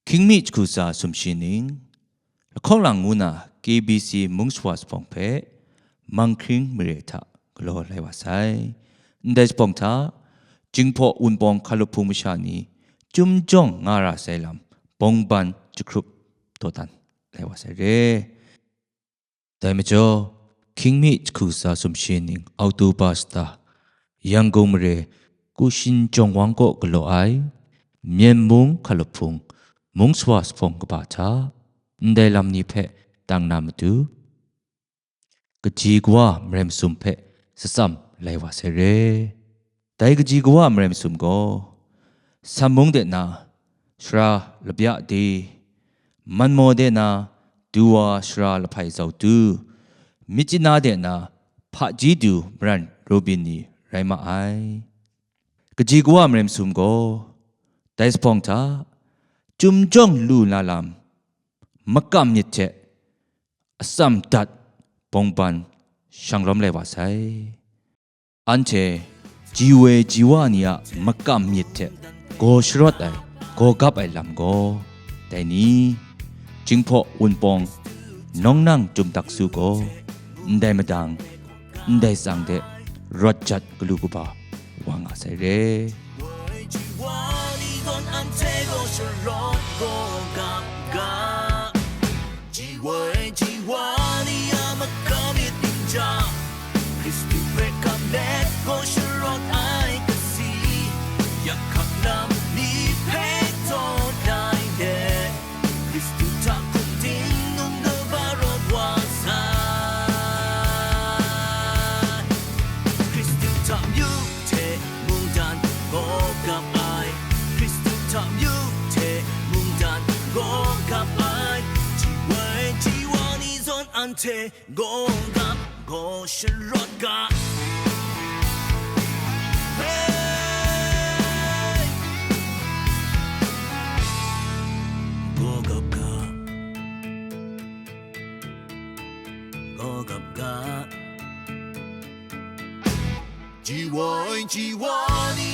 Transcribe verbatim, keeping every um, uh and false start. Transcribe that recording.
Hkying mi jahku tsa sumshi ning, lahkawng lang ngu na K B C mung shawa zuphpawng hpe manghkring mare hta galaw lai wa sai. Ndai zuphpawng hta, Jinghpaw Wunpawng hkalup hpung masha ni chyum jawng nga ra sai lam bawngban jahkrup dawdan lai wa sai re. Dai majaw, Hkying mi jahku tsa sumshi ning October shata, Yangon mare Kushin Jawng Wang kaw galaw ai, Myen mung hkalup hpung, mung shawa zuphpawng kaba hta, ndai lam ni hpe tang na matu, kaji kawa marai masum hpe shatsam lai wa sai re. Dai kaji kawa marai masum gaw, San mung de na Sara Labya de, Manmaw de na Duwa Sara Lahpai Zau Tu, Myitkyina de na Hpaji Du Maran Robin ni rai ma ai. Kaji kawa marai masum gaw, dai zuphpawng hta chyum jawng lu na lam makam myit hte atsam dat bawngban shanglawm lai wa sai. Anhte ji woi ji wa ni a makam myit hte gaw sharawt ai, gaw gap ai lam gaw, dai ni, Jinghpaw Wunpawng, Nawng Nang Tum Tak Su gaw, ndai madang, ndai tsang de rawt jat galu kaba wa nga sai re. Woi ji wa ni zawn anhte gaw sharawt gaw gap ga. Ji woi ji wa ni a makam myit ning jang, Hkristu hpe kam let gaw sharawt ai kasi, yak hkak lam ni hpe tawn ai let, Hkristu hta hkum ting num kaba rawt wa sai. Hkristu hta myu hte mungdan gaw gap ai, Hkristu hta myu hte mungdan gaw gap ai, ji woi ji wa ni zawn anhte gaw gap gaw sharawt ga. Hey! Gaw gap ga, gaw gap ga. Ji woi ji wa ni